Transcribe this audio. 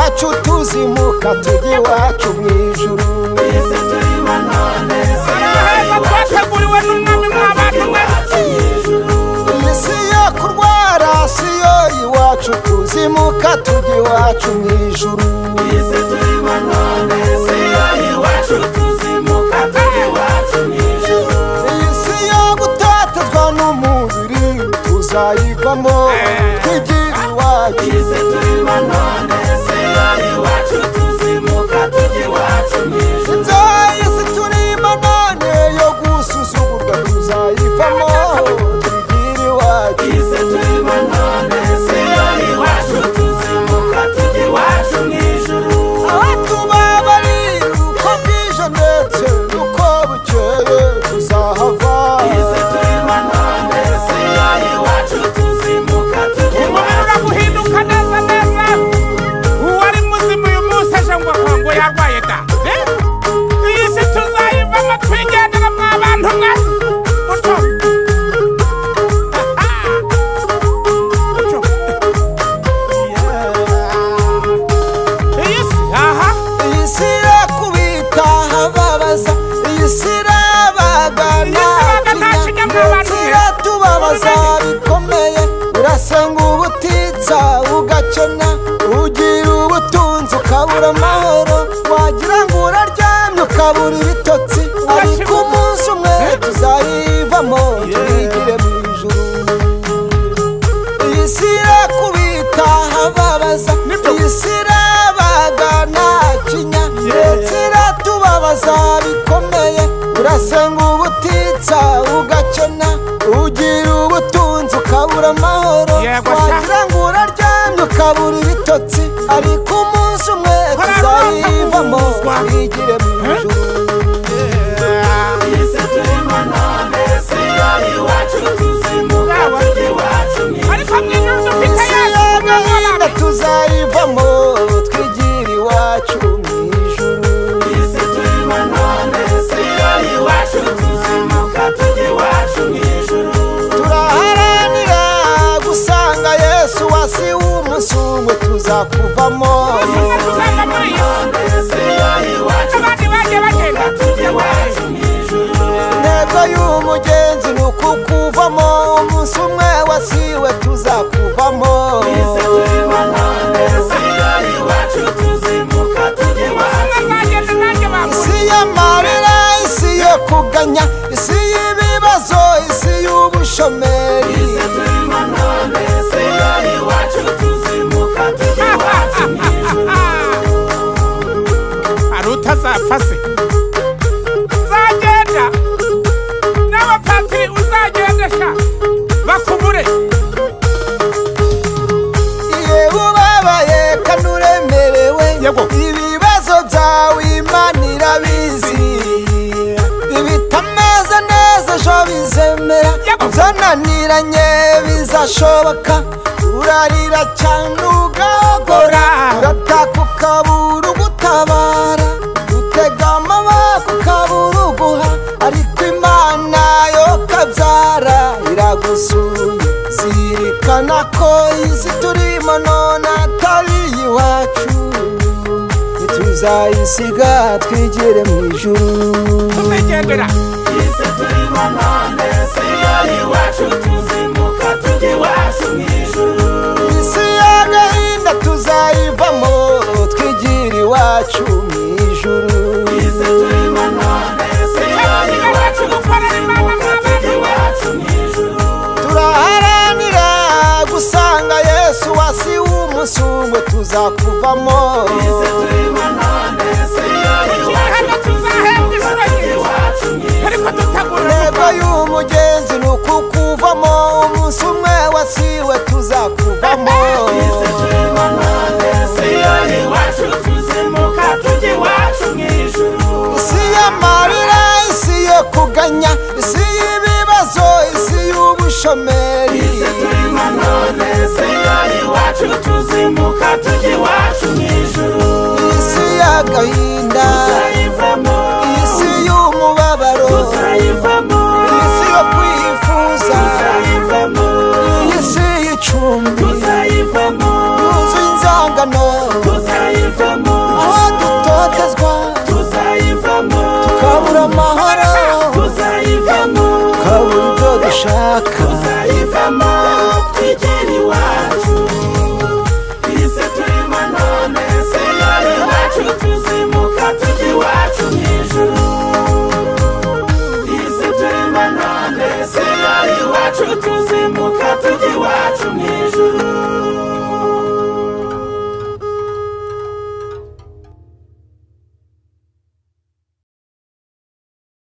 Iwacu tuzimuka tujye iwacu mu ijuru. Isi turimo none si yo Heza iwacu twateguriwe n'umwami mw'abantu mwe. Iyi si yo kurwara si yo iwacu, tuzimuka tujye iwacu mu ijuru. Isi turimo none si yo iwacu, tuzimuka tujye iwacu mu ijuru. Iyi si yo gutatazwa n'umubiri tuzayivamo twigire iwacu. Isi turimo none si yo iwacu, tuzimuka tujye iwacu mu ijuru. Iyi si turimo none yo gusuzugurwa tuzayivamo twigire iwacu. Isi turimo none si yo iwacu, tuzimuka tujye iwacu mu ijuru. Aho tubabariye uko bwije ndetse n'uko bukeye tuzahava. Isi turimo none si yo iwacu, tuzimuka tujye Umubiri iwacu. uraguhinduka neza neza. Uwari muzima uyu munsi ejo ngo ngo yarwaye da. Eh? Iyi si tuzayivamo twigendera mw'abantu mwe. Utyo. Utyo. Yeah. Iyi si, aha. Iyi si irakubita ababaza, iyi si irabagana, Iyi si ibaga nta kinya mw'abantu mwe. iratubabaza bikomeye. Urasenga ubutitsa ugakena, ugira ubutunzi ukabura amahoro, wagira ngo uraryamye ukabura ibitotsi, ariko umunsi umwe tuzayivamo twigire mu ijuru. Iyi si irakubita ababaza, iyi si irabagana kinya, ndetse iratubabaza bikomeye. Urasenga ubutitsa ugakena, ugira ubutunzi ukabura amahoro, Yego sha. wagira ngo uraryamye ukabura ibitotsi, ariko umunsi umwe tuzayivamo twigire mu ijuru. Isi turimo none si yo iwacu, tuzimuka tujye iwacu mu ijuru. Ariko mu ijuru dufite Isi Yesu umwami y'agahinda w'abami. tuzayivamo twigire iwacu mu ijuru. Isi turimo none si yo iwacu, tuzimuka tujye iwacu mu ijuru. Turaharanira gusanga Yesu wasi umunsi umwe tuzakuvamo. Umunsi umwe tuzava muri iyi si. None si yo iwacu, Abandi bagiye bagenda. tujye iwacu mu ijuru. Intego y'umugenzi ni ukukuvamo, umunsi umwe wasiwe tuzakuvamo. Isi turimo none si yo iwacu, tuzimuka tujye Umunsi iwacu. umwe nzagenda nanjye bambure. Isi y'amarira, isi yo kuganya, isi y'ibibazo, isi y'ubushomeri. Isi turimo none si yo iwacu, tuzimuka tujye iwacu mu ijuru. Hari utazapfa se? Nzagenda n'abapatiri uzagenda sha bakubure. Iyo ubabaye kandi uremerewe, Yego. ibibazo byawe Imana irabizi. Ibitameze neza ejo bizemera, Yego. byananiranye bizashoboka. Urarira cyane ugahogora, urataka ukabura ugutabara, utega amaboko ukabura uguha, ariko Imana yo kabyara iragusuye. Zirikana ko isi turimo none atari iwacu, ntituzayisiga twigire mu ijuru. Tuzigendera. Isi turimo none si yo iwacu, tuzimuka tujye iwacu mu ijuru. Isi y'agahinda tuzayivamo twigire iwacu mu ijuru. Isi turimo none si yo iwacu, Gukorera Imana tuzimuka tujye mw'abantu mwe. iwacu mu ijuru. Turaharanira gusanga Yesu wasi umunsi umwe tuzakuvamo. Isi turimo none si yo Tukiri iwacu, hano tuzahembwa tuzimuka inshuro tujye nyinshi. iwacu mu ijuru. Ariko tutagura. Intego y'umugenzi ni ukukuvamo, umunsi umwe wasiwe tuzakuvamo. Isi turimo none si yo iwacu, tuzimuka tujye iwacu mu ijuru. Isi y'amarira, isi yo kuganya, isi y'ibibazo, isi y'ubushomeri.